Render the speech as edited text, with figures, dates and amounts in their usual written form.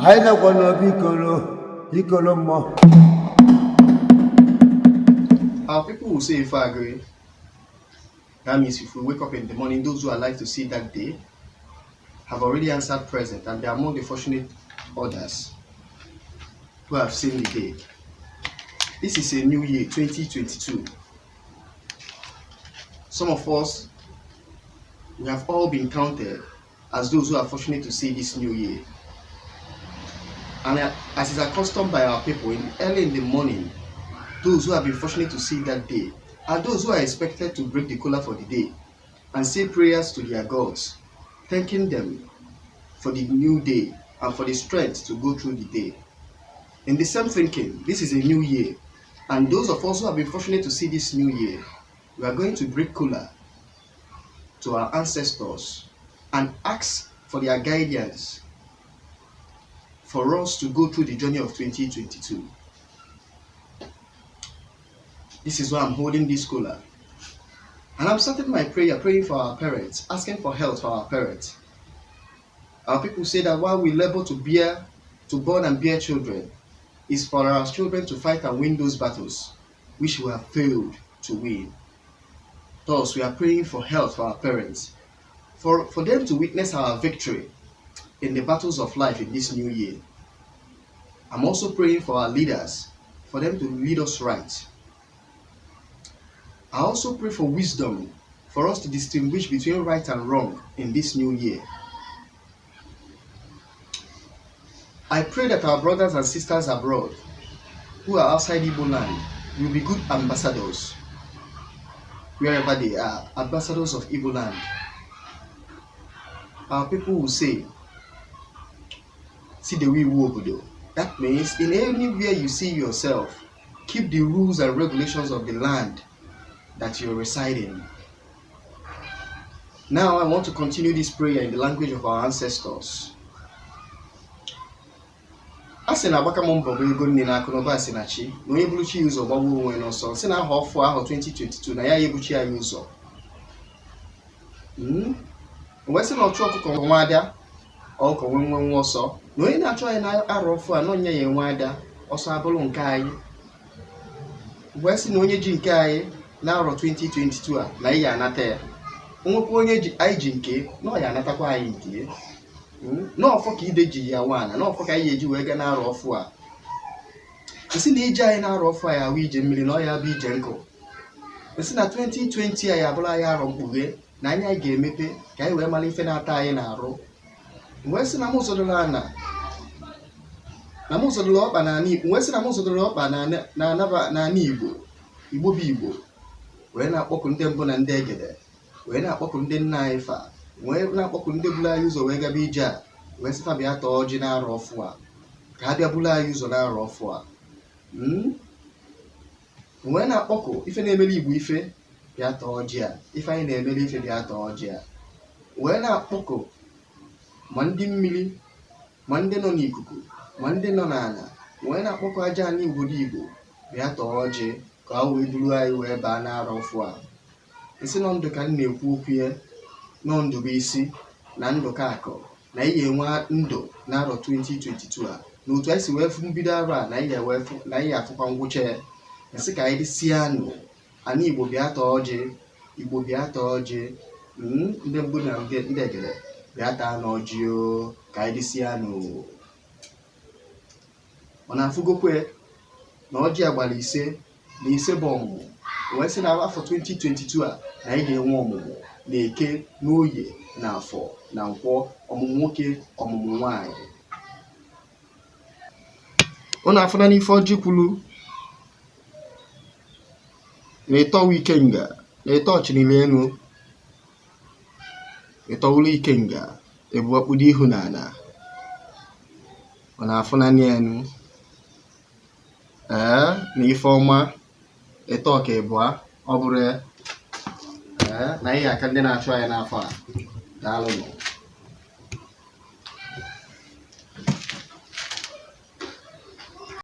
Anyị nọkwa n'obi ikolo ikolo mmụọ. Our people will say Ife agree. That means if we wake up in the morning, those who are alive to see that day have already answered present, and they are among the fortunate others who have seen the day. This is a new year, 2022. Some of us, we have all been counted as those who are fortunate to see this new year. And as is accustomed by our people, early in the morning, those who have been fortunate to see that day are those who are expected to break the kola for the day and say prayers to their gods, thanking them for the new day and for the strength to go through the day. In the same thinking, this is a new year, and those of us who have been fortunate to see this new year, we are going to break kola to our ancestors and ask for their guidance for us to go through the journey of 2022. This is why I'm holding this kola. And I'm starting my prayer praying for our parents, asking for health for our parents. Our people say that while we labor to bear, to born and bear children, is for our children to fight and win those battles which we have failed to win. Thus, we are praying for health for our parents, for them to witness our victory in the battles of life in this new year. I'm also praying for our leaders, for them to lead us right. I also pray for wisdom for us to distinguish between right and wrong in this new year. I pray that our brothers and sisters abroad who are outside Igbo land will be good ambassadors wherever they are, ambassadors of Igbo land. Our people will say, "See the way we obodo." That means in anywhere you see yourself, keep the rules and regulations of the land that you're residing. Now I want to continue this prayer in the language of our ancestors. A sị na agbaka m mbọ bụ ego nne na akụ na ụba si na chi na onye buru chi ya ụzọ gbagbuo onwe n'ọsọ sị na aha ọfụ ahụ 2022 na ya ya ebuchi anyị ụzọ. Wee sị na ọchụ ọkụkọ nwe ada ọkụkọ nwe nwe nwe ọsọ na onye na-achụ anyị na-arọ ọfụ a na onye ya enwe ada ọsọ abụrụ nke anyị wee sị na onye ji nke anyị na-arọ 2022 a na anyị ya anata ya nwekwa onye ji anyị ji nke na ọ ya anatakwa anyị nke ya. N'ọfọ ka ide ji ya nwaana n'ọfọ ka anyị ga-eji wee gaa na-arọ ọfụ a nsị na ije anyị na-arọ ọfụ a ya awụ ije mmiri na ọ ya bụ ije nkụ nsị na 2020 a ya abụrụ anyị arọ mkpughe na anya anyị ga-emepe ka anyị wee mara ife na-ata anyị na-arụ wee sị na m zọdoro ana na m zọdoro ọkpa n'ala Igbo wee sị na m zọdoro ọkpa n'ala Igbo Igbo bụ Igbo wee na-akpọku ndị mbụ na ndị egede wee na-akpọku ndị nna anyị fa wee na-akpọku ndị buru anyị ụzọ wee gaba ije a wee sị fa bịa tọọ ọjị na-arọ ọfụ a ka ha bịa buru anyị ụzọ na-arọ ọfụ a. Wee na-akpọku ife na-emere Igbo ife bịa tọọ ọjị a ife anyị na-emere ife bịa tọọ ọjị a wee na-akpọku ma ndị mmiri ma ndị nọ n'ikuku ma ndị nọ n'ala wee na-akpọku aja anyị obodo Igbo bịa tọọ ọjị ka o wee duru anyị wee baa n'arọ ọfụ a nsị nọ ndụ ka m na-ekwu okwu ya nọ ndụ bụ isi na ndụ ka akụ na anyị ga-enwe ndụ n'arọ 2022 a na otu anyị si wee fụ mbido arọ a na anyị ga-wee fụ na anyị ga-afụkwa ngwụcha ya nsị ka anyị dịsịanụ ana Igbo bịa tọọ ọjị Igbo bịa tọọ ọjị. Ndị mbụ na ndị egede bịa taa n'ọjị o ka anyị dịsịanụ ọ na-afụgokwe na ọjị agbara ise na ise bụ ọmụmụ wee sị na afọ 2022 a na anyị ga-enwe ọmụmụ na eke na oye na afọ na nkwọ ọmụmụ nwoke ọmụmụ nwaanyị unu afụna n'ife ọjị kwuru na ịtọwa ikenga na ịtọ ọchịnile enu ịtọwụrụ ikenga ebu ọkpụdo ihu na ala ọ na-afụnanya enu ee na ife ọma ịtọ ka ịbụa ọ bụrụ ya ee na ihe aka ndị na-achụ anyị n'afọ a. Daalụnụ.